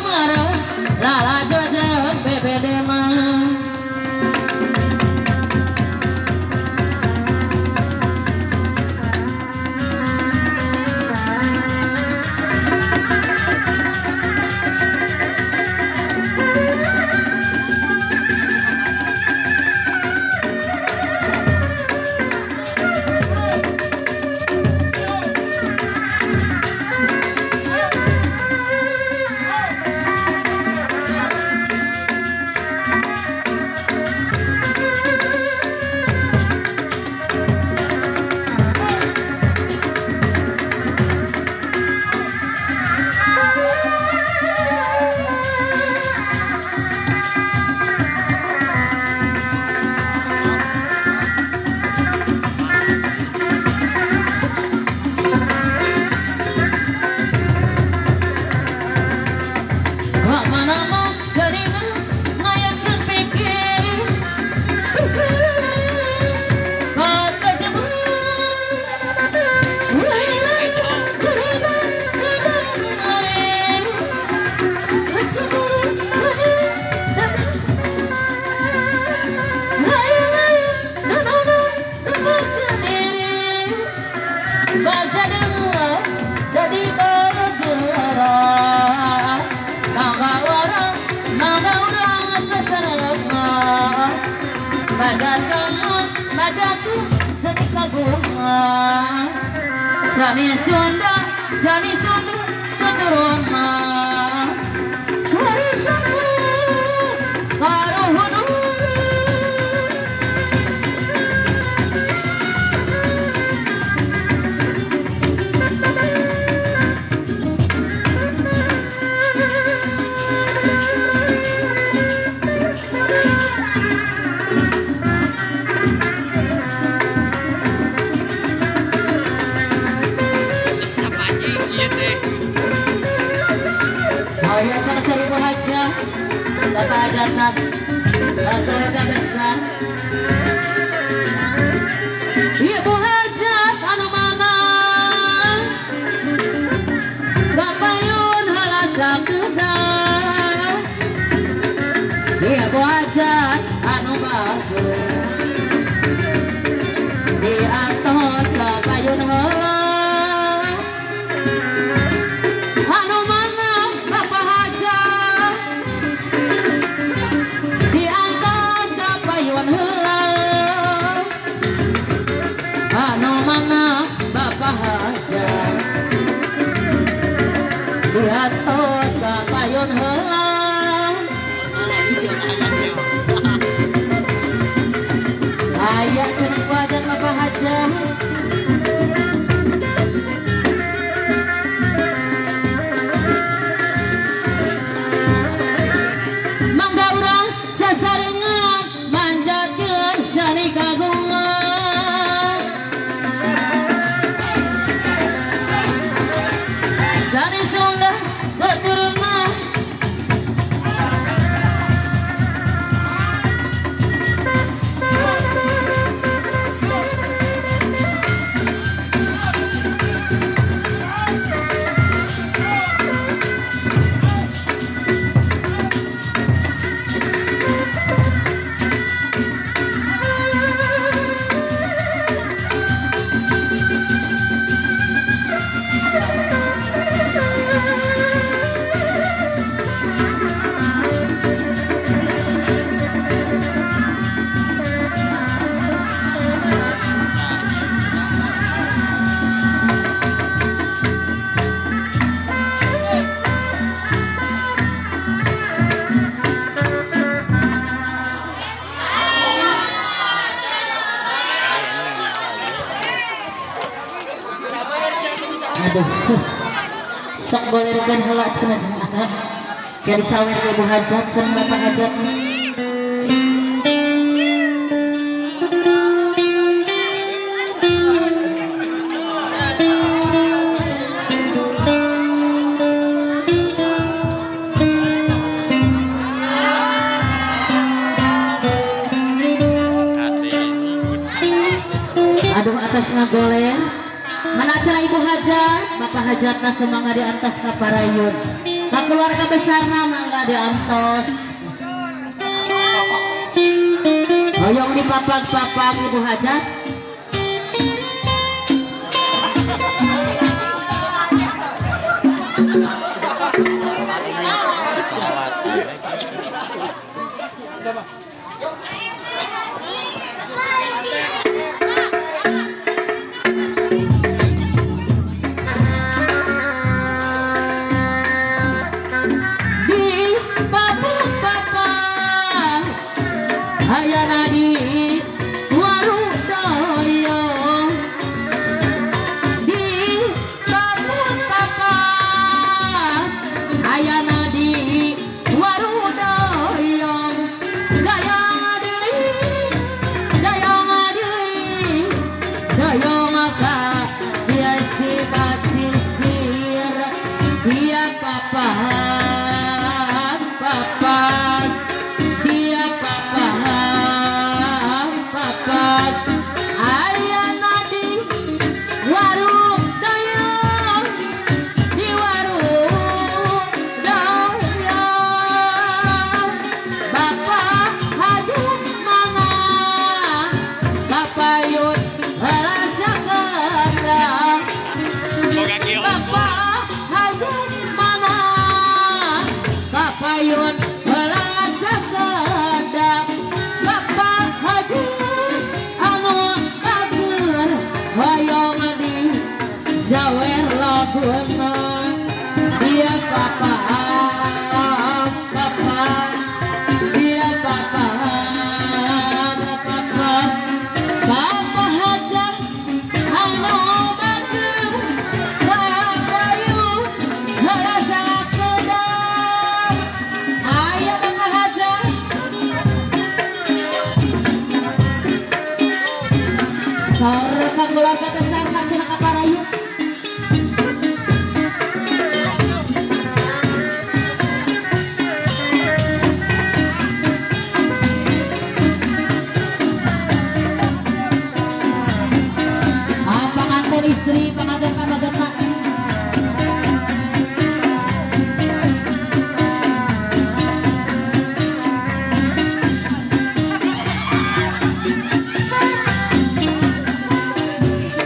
Marah lalajo jeung BBD mah. Mana mau geuningan ngayakeun pikir jadi bergerak mangga orang seserengah badan kamu majaku setika bunga sani Sunda keturunan warisan karuhun. Cap anjing ieu teh. Ayah cara seribu haja, bapak hajat nas, keluarga besar. Ibu hajat anu mana, Bapayun halasa kuda. Ibu hajat anu bagus, di atas kapayun heula. Anu mana bapak hajat, di atas kapayun heula. Anu mana bapak hajat, di atas kapayun heula. Ayah cenah wajah bapak hajat. Mangga urang sasarengan manjatkeun sani kagungan. Sani Sunda keturunan. Aduh, sok golerkeun heula cenah jeung anak. Kayak disawer ke ibu hajat sareng bapak hajat. Aduh atas ngagoler. Mana acara ibu hajat, bapak hajatna semangat di atas kaparayun. Keluarga besar mangga diantos. Hoyong dipapag-papag Ibu Hajat. Di papag-papag ayana di warung doyong. Di papag-papag ayana di warung doyong. Dayang deui, dayang deui, dayong ka sisi pasisir. Dia papag papag, dia papag papag ayana di warung doyong, di warung doyong. Bapak Haji mangga kapayun rasa kendang. Boga kieu. Bapak Haji mangga kapayun rasa kendang. Bapak Haji anu bager hoyong di sawer laguna. Dia papa papa, dia papa papa. Bapak Haji anu bager kapayun rasa kendang. Ayo Bapak Haji. Sore keluarga besar cenah kaparayu. Ah, panganten istri, panganten pamagetna.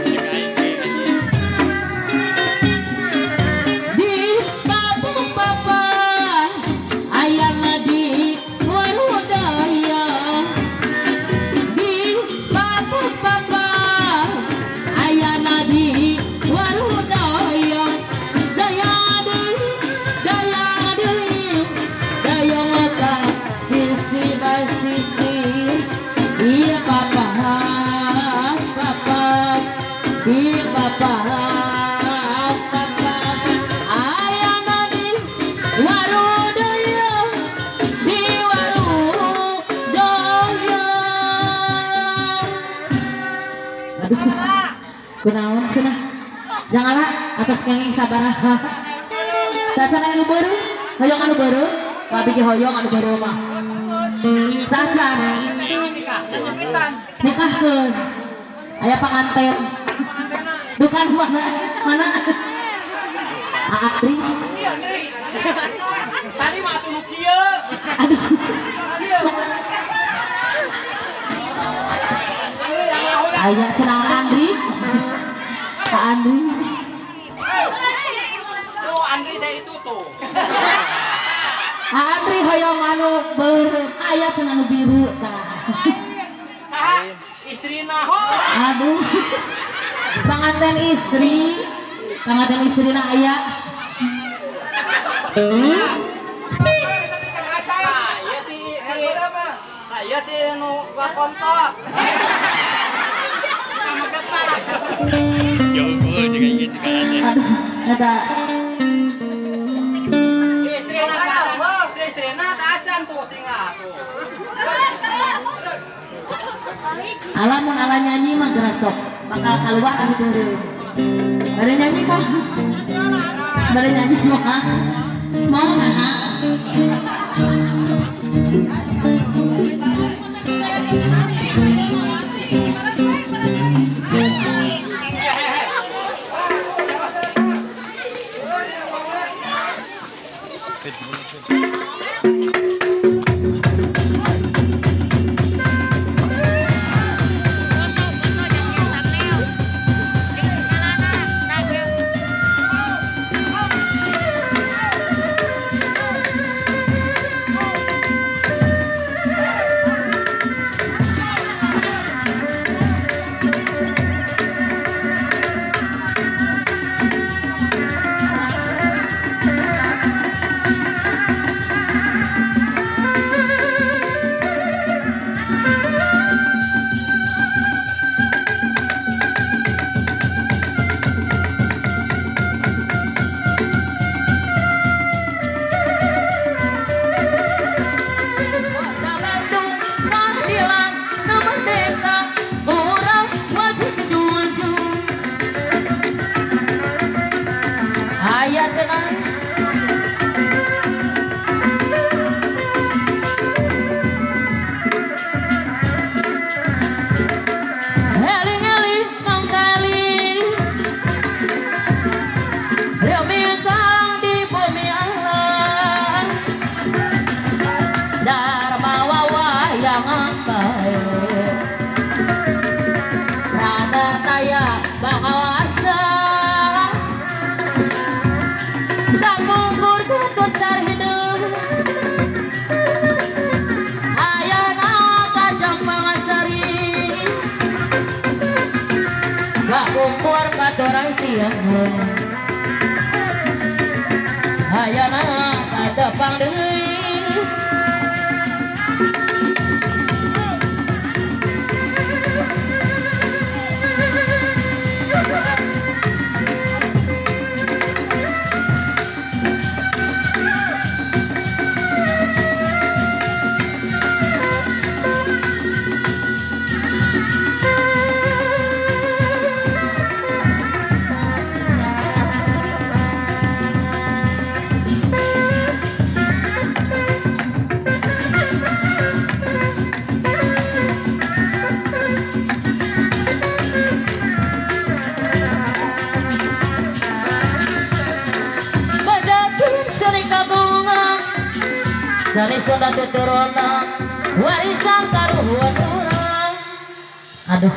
Cek aing ge anjing. Di papang ayana di warudaya. Di papang ayana di warudaya. Daya deui, daya deui, dayong ka sisi basisi. Iya papa papa, di papa papa ayana di warudaya, di warudaya. Aduh, kunaon cenah? Janganlah atas kenging sabaraha. Tacan anu beureum, hoyong anu beureum, abi ge hoyong anu beureum mah. Tacan nikahkeun. Aya panganten. Bukan mana? Mana? Aa Andri. Tadi mah atuh nu kieu. Aduh. Aya cenah Andri. Pak Andri. Tuh Andri teh itu tuh. Aa Andri hoyong anu beureum, aya cenah anu biru tah. Saha? Istrina ho. Aduh. Panganten istri. Panganten istrina aya. Tah, ieu ti ti Tah, ieu ti nu wakontok. Pamagetna. Jauh cek aing ge segala teh. Aduh, eta Istrina tacan. Istrina tacan tuh tinggal tuh. Ala mun ala nyanyi mah geura sok bakal keluar anu beureum. Bade nyanyi mah. Bade nyanyi mah. Mau naha? Ayana kadepang deui. Sani sonda tuturona warisan karuhun urang. Aduh.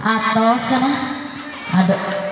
Atos sana. Aduh.